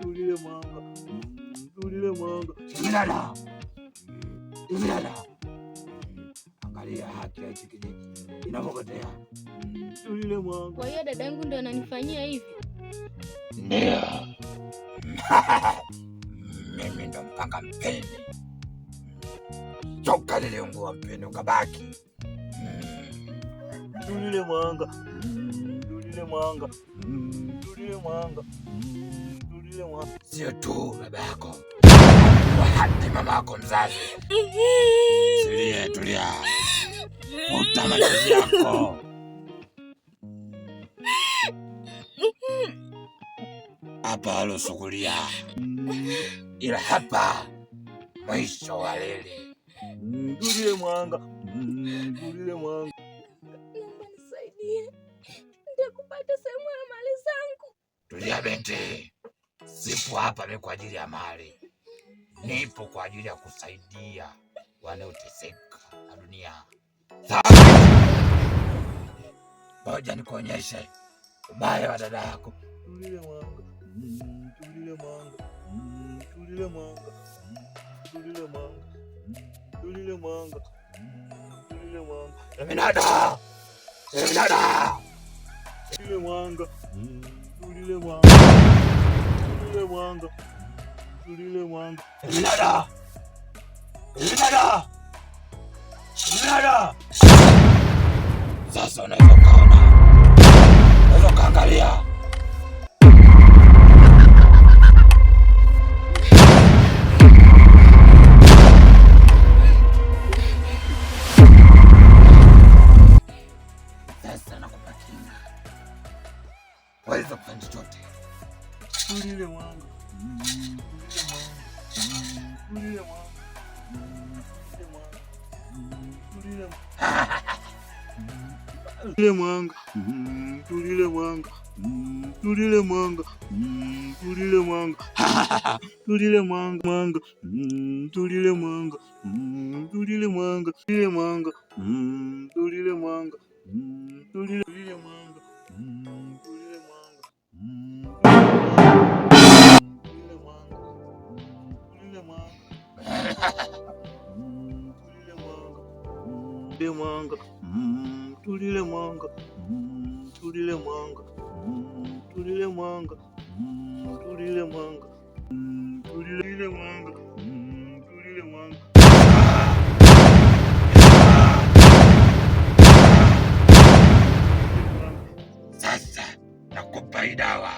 Tulile mwanga. Tulile mwanga. Dada. Dada. Angalia haki ya hiki kijiji inavyopotea. Tulile mwanga. Kwa hiyo dada yangu ndo ananifanyia hivi? Ndio. Mimi ndo mpanga mpeni. Joka liliungua mpeni ukabaki. Tulile mwanga. Tulile mwanga. Tulile mwanga. Tulile mwanga. Sio tu baba yako, hadi mama yako mzazi. Tulia, tulia. Futa machozi yako. Hapa alosugulia, ila hapa mwisho wa leli. Tulile mwanga. Tulile mwanga. Naomba nisaidie, nitakupata sehemu ya mali zangu. Tulia binti, sipo hapa mimi kwa ajili ya mali, nipo kwa ajili ya kusaidia wanaoteseka na dunia. Sawa, ngoja nikuonyeshe ubaya wa dada yako. Tulile mwanga, tulile mwanga, tulile mwanga, tulile mwanga, tulile mwanga, tulile mwanga. Eliminada! Eliminada! Tulile mwanga, tulile mwanga, tulile mwanga, tulile mwanga. Eliminada! Eliminada! Eliminada! Sasa unaweza ukaona, unaweza ukaangalia. Sasa nakupa kinga, waweza kufanya chochote. Tulile mwanga, tulile mwanga, tulile mwanga, tulile mwanga, tulile mwanga, tulile mwanga, tulile mwanga, tulile mwanga, mwanga, tulile mwanga, tulile mwanga, tulile mwanga, tulile mwanga, tulile tulile mwanga, tulile mwanga, tulile mwanga, tulile mwanga, tulile mwanga, tulile mwanga, tulile mwanga, tulile mwanga, tulile mwanga, tulile mwanga, tulile mwanga. Sasa nakupa hii dawa.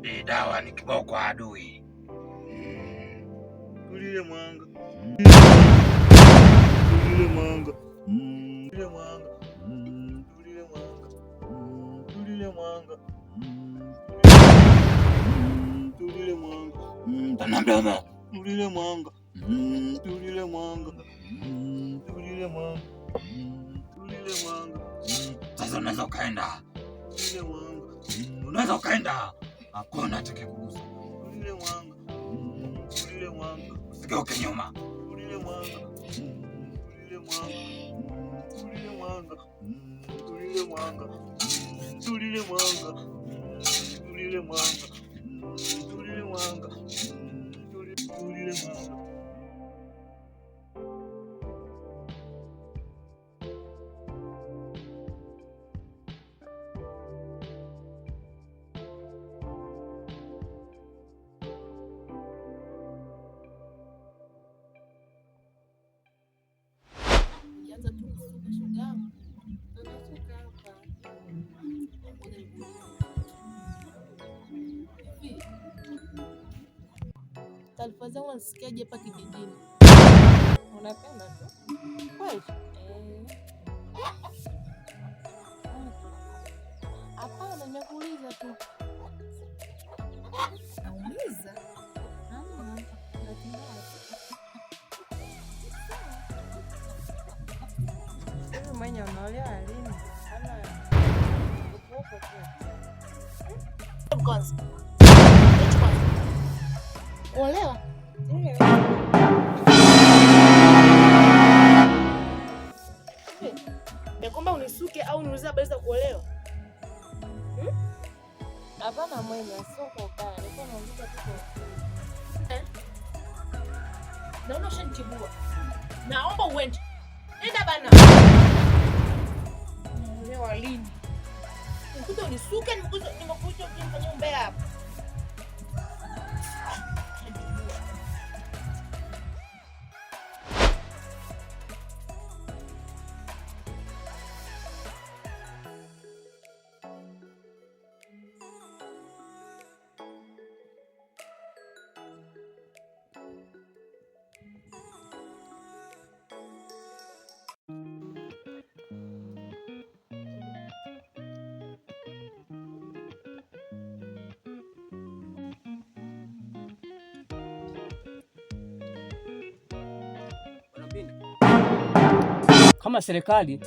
Hii dawa ni kiboko adui. Tulile mwanga. Tulile mwanga. Tulile mwanga. Tulile mwanga. Tulile mwanga. Tulile mwanga. Tana mdomo. Tulile mwanga. Tulile mwanga. Tulile mwanga. Tulile mwanga. Sasa unaweza ukaenda. Tulile mwanga. Unaweza ukaenda. Hakuna atakayekugusa. Tulile mwanga. Tulile mwanga. Usigeuke nyuma. Tulile mwanga. Tulile mwanga. Tulile mwanga. Tulile mwanga. Tulile mwanga. Tulile mwanga. Tulile mwanga. Tulile mwanga. Ukianza tu kusuka shoga yangu, nasuka hapa. Ngoja nikuulize. Hivi taarifa zangu unazisikiaje hapa kijijini? Unapenda tu kweli? Eh. Hapana, nimekuuliza tu. Nauliza. Hamna, bahati mbaya tu. Hivi mwenye unaolewa lini? Ama uko huko tu? Kwanza. Hicho kwanza. Kuolewa? Ndio. Hivi, ya kwamba unisuke au niulize habari za kuolewa? Hapana Mwenya, sio kwa ubaya. Nilikuwa nauliza tu kwa Eh? Naona ushanitibua. Naomba uende. Nenda bana. Unaolewa lini? Nikuja unisuke, nimekuja unifanyie umbea hapa. Ushanitibua. Kama serikali,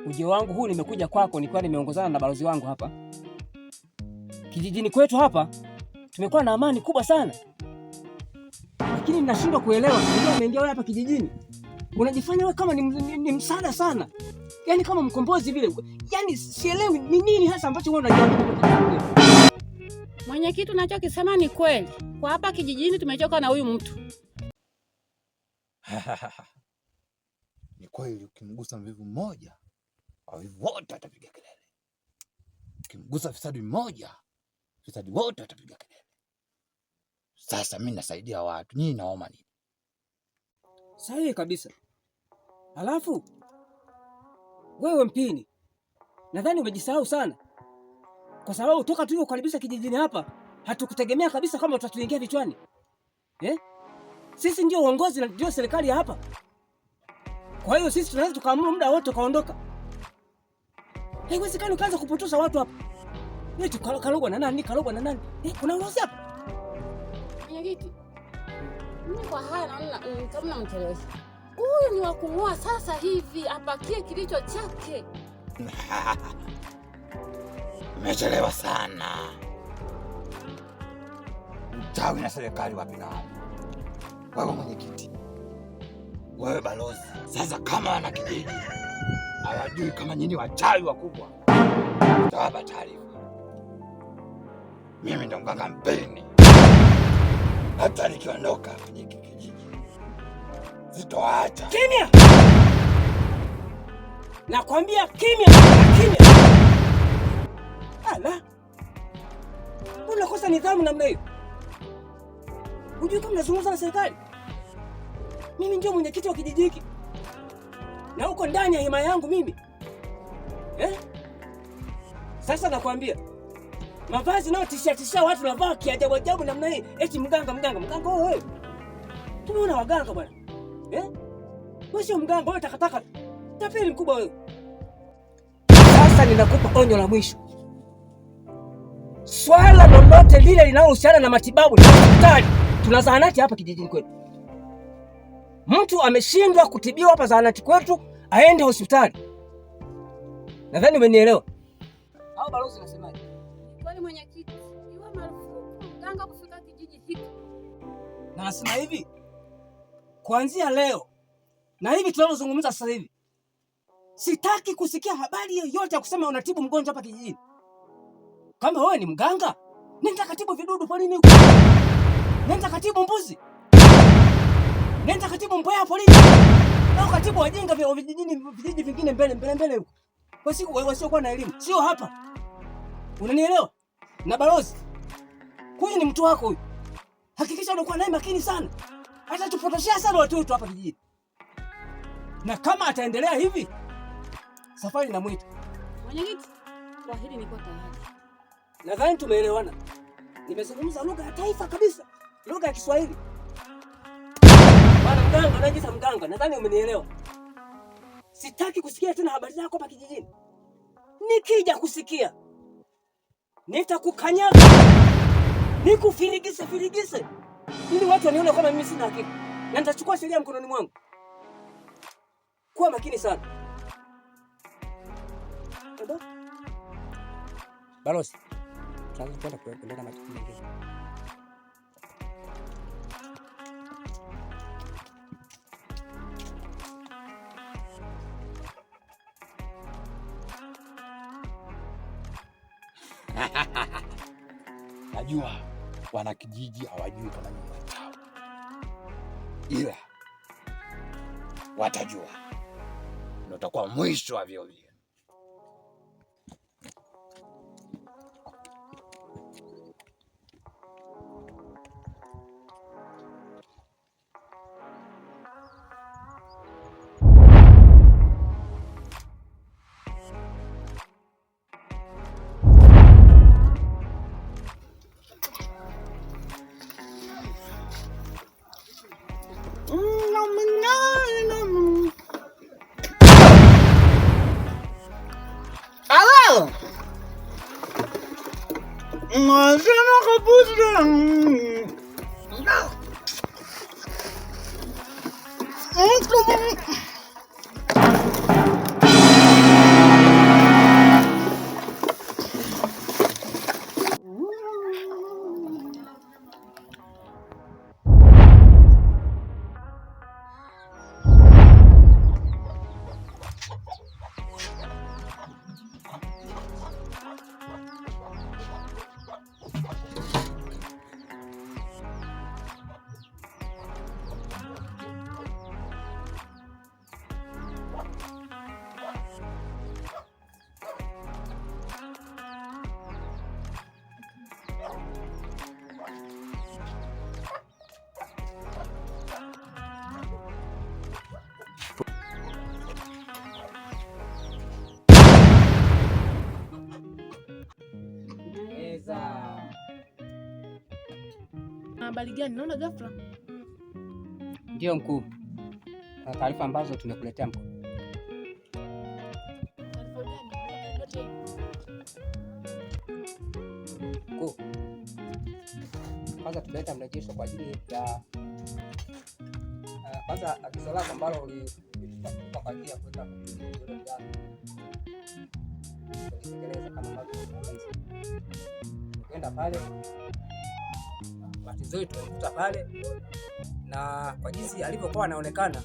ujio wangu huu nimekuja kwako nikiwa nimeongozana na balozi wangu hapa kijijini kwetu hapa. Tumekuwa na amani kubwa sana, lakini ninashindwa kuelewa. Unajua, umeingia wewe hapa kijijini unajifanya wewe kama ni msaada sana, yaani kama mkombozi vile. Yaani sielewi ni nini hasa ambacho wewe unajiamini. Mwenyekiti, unachokisema ni kweli. Kwa hapa kijijini tumechoka na huyu mtu. Ni kweli ukimgusa mvivu mmoja, wavivu wote watapiga kelele. Ukimgusa fisadi mmoja, fisadi wote watapiga kelele. Sasa mimi nasaidia watu, nyinyi naoma nini? Sahihi kabisa. Alafu wewe Mpini, nadhani umejisahau sana, kwa sababu toka tulivyokaribisha kijijini hapa hatukutegemea kabisa kama utatuingia vichwani eh? Sisi ndio uongozi na ndio serikali ya hapa, kwa hiyo sisi tunaweza tukaamua muda wote tukaondoka. Haiwezekani ukaanza kupotosha watu hapa eti karogwa na nani, karogwa na nani eh, kuna ulozi hapa. Mwenyekiti, mimi kwa haya naona kama namchelewesha. Huyu ni wa kung'oa sasa hivi, apakie kilicho chake. Mmechelewa sana. Mchawi na serikali wapi na wapi? Wewe mwenyekiti, wewe balozi. Sasa kama wana kijiji hawajui kama nyinyi wachawi wakubwa, utawapa taarifa. Mimi ndo mganga Mpini, hata nikiondoka kwenye hiki kijiji sitoacha. Kimya! Nakwambia kimya, kimya. Ala, unakosa nidhamu namna hiyo? Hujui kama nazungumza na serikali? Mimi ndio mwenyekiti wa kijiji hiki na uko ndani ya himaya yangu mimi eh? Sasa nakwambia mavazi nayo tishia tishia watu navaa kiajabu ajabu namna hii, eti mganga mganga mganga. Wewe tumeona waganga bwana eh? Wewe sio mganga, wewe takataka, tapeli mkubwa wewe. Sasa ninakupa onyo la mwisho, swala lolote lile linalohusiana na matibabu na hospitali, tuna zahanati hapa kijijini kwetu. Mtu ameshindwa kutibiwa hapa zahanati kwetu, aende hospitali. Nadhani umenielewa. Au balozi unasemaje? Kweli mwenyekiti, iwe marufuku mganga kufika kijiji hiki. Na nasema hivi, kuanzia leo na hivi tunavyozungumza sasa hivi, sitaki kusikia habari yoyote ya kusema unatibu mgonjwa hapa kijijini. Kama wewe ni mganga, nenda katibu vidudu porini huko, nenda katibu mbuzi, nenda katibu mbweha porini, au katibu wajinga vya vijijini, vijiji vingine mbele mbele mbele huko, wasiokuwa na elimu, sio hapa. Unanielewa? Na balozi, huyu ni mtu wako huyu, hakikisha unakuwa naye makini sana, atatupotoshea sana watu wetu hapa kijijini, na kama ataendelea hivi, safari namwita. Mwenyekiti, kwa hili niko tayari. Nadhani tumeelewana. Nimezungumza lugha ya taifa kabisa, lugha ya Kiswahili. Bwana mganga, unajiita mganga, nadhani umenielewa. Sitaki kusikia tena habari zako hapa kijijini. Nikija kusikia nitakukanyaga, nikufirigise firigise, ili watu wanione kwamba mimi sina akili, na nitachukua sheria mkononi mwangu. Kuwa makini sana. Eba. Balozi, tuanze kwenda kuendelea na majukumu mengine. Najua wanakijiji hawajui kama ni wachawi, ila watajua, ndio utakuwa mwisho wa vyeo vyenu. Habari gani? Naona ghafla. Ndiyo mkuu, kuna taarifa ambazo tumekuletea mkuu. Taarifa gani? Mkuu, kwanza tumeleta mrejesho kwa ajili ya kwanza agizo lako ambalo ulitupa kwa ajili ya kwenda kulitekeleza kama ambavyo uliagiza. Tukaenda pale, bahati nzuri tumemkuta pale, na kwa jinsi alivyokuwa anaonekana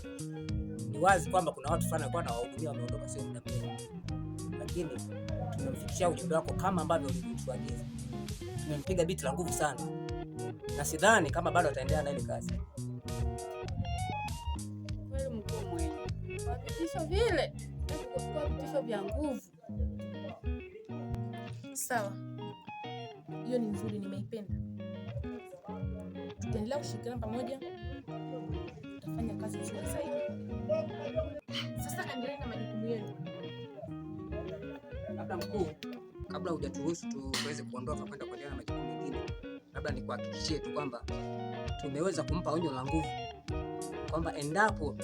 ni wazi kwamba kuna watu fulani walikuwa wanawahudumia wameondoka sio muda mrefu, lakini tumemfikishia ujumbe wako kama ambavyo ulituagiza. Tumempiga biti la nguvu sana, na sidhani kama bado ataendelea na ile kazi. Kweli mkuu mwenye kwa vitisho vile, kwa vitisho vya nguvu. Sawa, hiyo ni nzuri, nimeipenda. Tutaendelea kushirikiana pamoja, tutafanya kazi nzuri zaidi. Sasa endelea na majukumu yenu. Labda mkuu, kabla hujaturuhusu tuweze kuondoka kwenda kuendelea na majukumu mengine, labda nikuhakikishie tu kwamba tumeweza kumpa onyo la nguvu kwamba endapo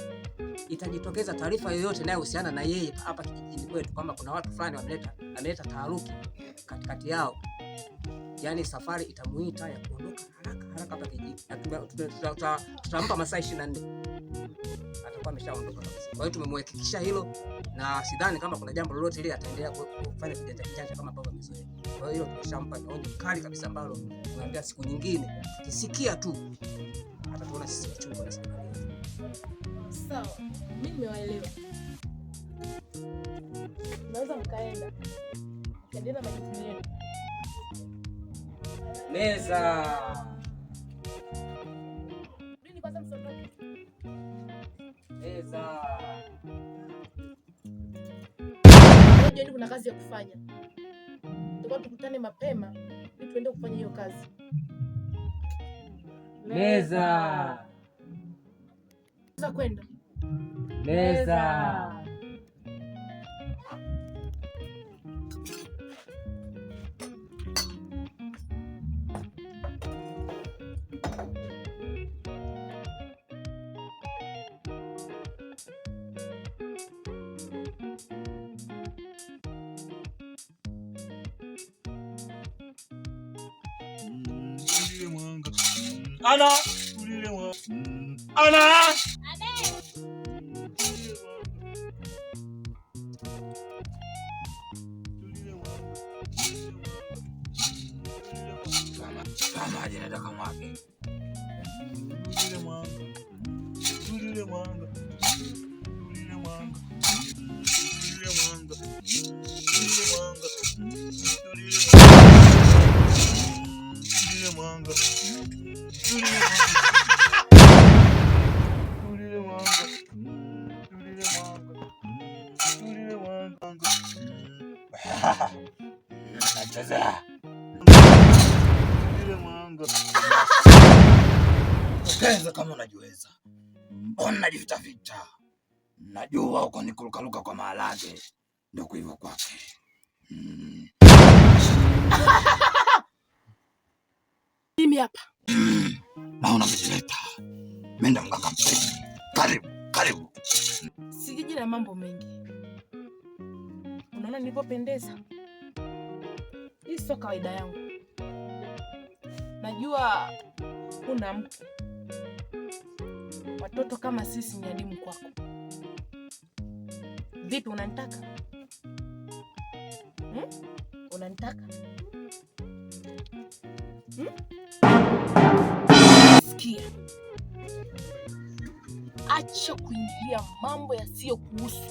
itajitokeza taarifa yoyote inayohusiana na yeye hapa kijijini kwetu kwamba kuna watu fulani ameleta taharuki katikati yao, yani safari itamuita ya kuondoka haraka haraka hapa kijijini, na tutampa masaa 24 atakuwa ameshaondoka kabisa. Kwa hiyo tumemhakikishia hilo, na sidhani kama kuna jambo lolote ile ataendelea kufanya kijanja kijanja kama ambavyo amezoea. Kwa hiyo tumeshampa onyo kali kabisa ambalo tunaambia siku nyingine tukisikia tu atatuona sisi wachungu na serikali yetu. Sawa, mimi nimewaelewa. Naweza mkaenda mkaendelea na majukumu yenu. Meza. Mimi kwanza msiondoke. Meza. Leo jioni kuna kazi ya kufanya. Tutakuwa tukutane mapema ili tuende kufanya hiyo kazi. Meza. Sasa kwenda. Meza. Ana. Ana. Kama nataka mwake. Unanichezea. Tokeza kama unajiweza. Mbona najificha ficha? Najua uko ni kurukaruka kwa maharage ndio kuiva kwake. Mimi hapa. Naona umejileta. Menda mganga mpenzi. Karibu, karibu. Sijiji na mambo mengi. Unaona nilivyopendeza? Hii sio kawaida yangu. Najua una mke. Watoto kama sisi ni adimu kwako. Vipi, unanitaka? Unanitaka? Hmm? Sikia. Acha kuingilia mambo yasiyokuhusu.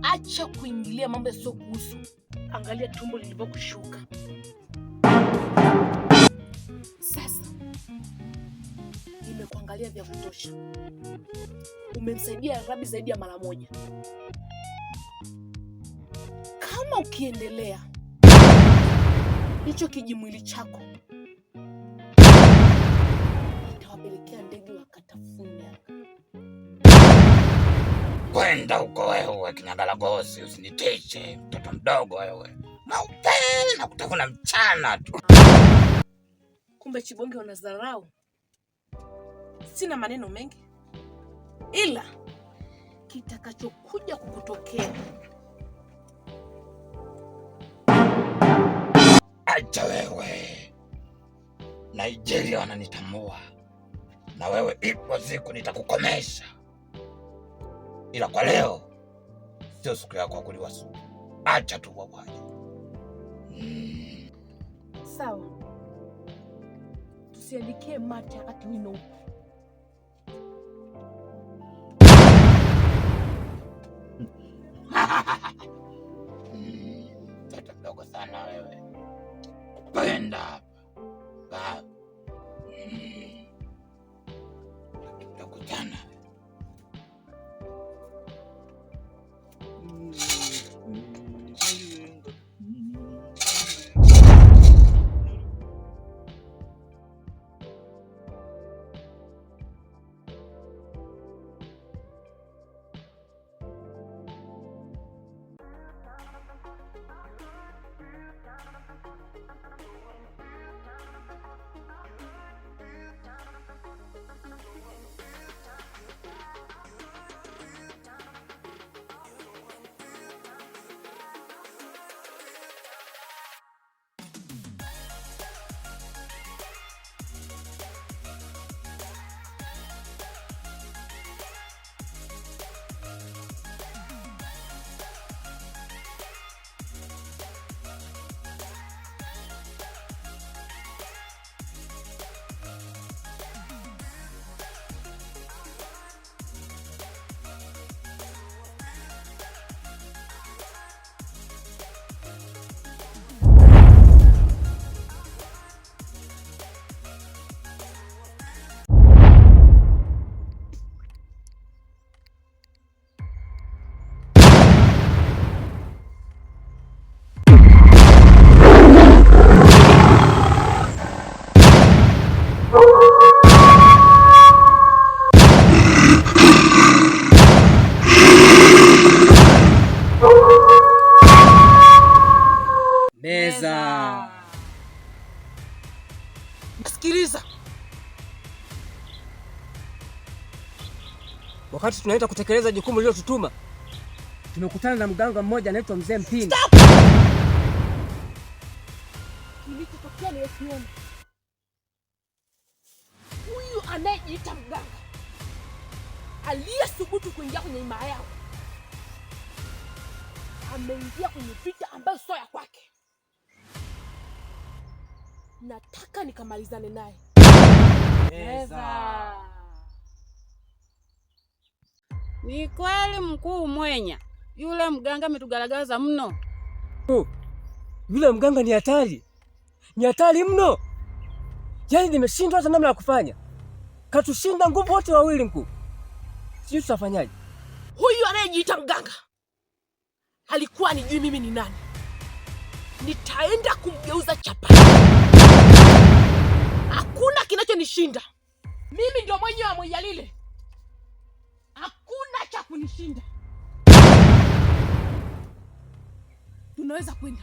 Acha kuingilia mambo yasiyokuhusu. Angalia tumbo lilivyokushuka. Sasa nimekuangalia vya kutosha. Umemsaidia Rabi zaidi ya mara moja. Kama ukiendelea hicho kijimwili chako nitawapelekea ndege wakatafune. Kwenda huko wewe, kinyangalagosi, usinitishe mtoto mdogo wewe. Maupe na kutafuna mchana tu. Kumbe Chibonge unadharau. Sina maneno mengi, ila kitakachokuja kukutokea. Acha wewe, Nigeria wananitambua, na wewe ipo siku nitakukomesha, ila kwa leo sio siku yako ya kuliwa supu. Acha tu wawaje. Sawa, tusiandikie mate wakati wino upo. Mtoto mdogo sana wewe. Kwenda hapa. Ba. Mdogo sana. Meza. Sikiliza, Wakati tunaenda kutekeleza jukumu lililotutuma, tumekutana na mganga mmoja anaitwa Mzee Mpini. Kilichotokea nilikiona. Huyu anayejiita mganga aliyethubutu kuingia kwenye himaya yao ameingia kwenye vita ambayo sio ya kwake. Nataka nikamalizane naye. Meza. Ni kweli mkuu Mwenya, yule mganga ametugaragaza mno. Yule mganga ni hatari, ni hatari mno. Yaani nimeshindwa hata namna ya kufanya, katushinda nguvu wote wawili mkuu. Sijui tutafanyaje. Huyu anayejiita mganga alikuwa anijui mimi ni nani. Nitaenda kumgeuza chapati. Hakuna kinachonishinda. Mimi ndio mwenye wa Mwijalile, hakuna cha kunishinda. Tunaweza kwenda.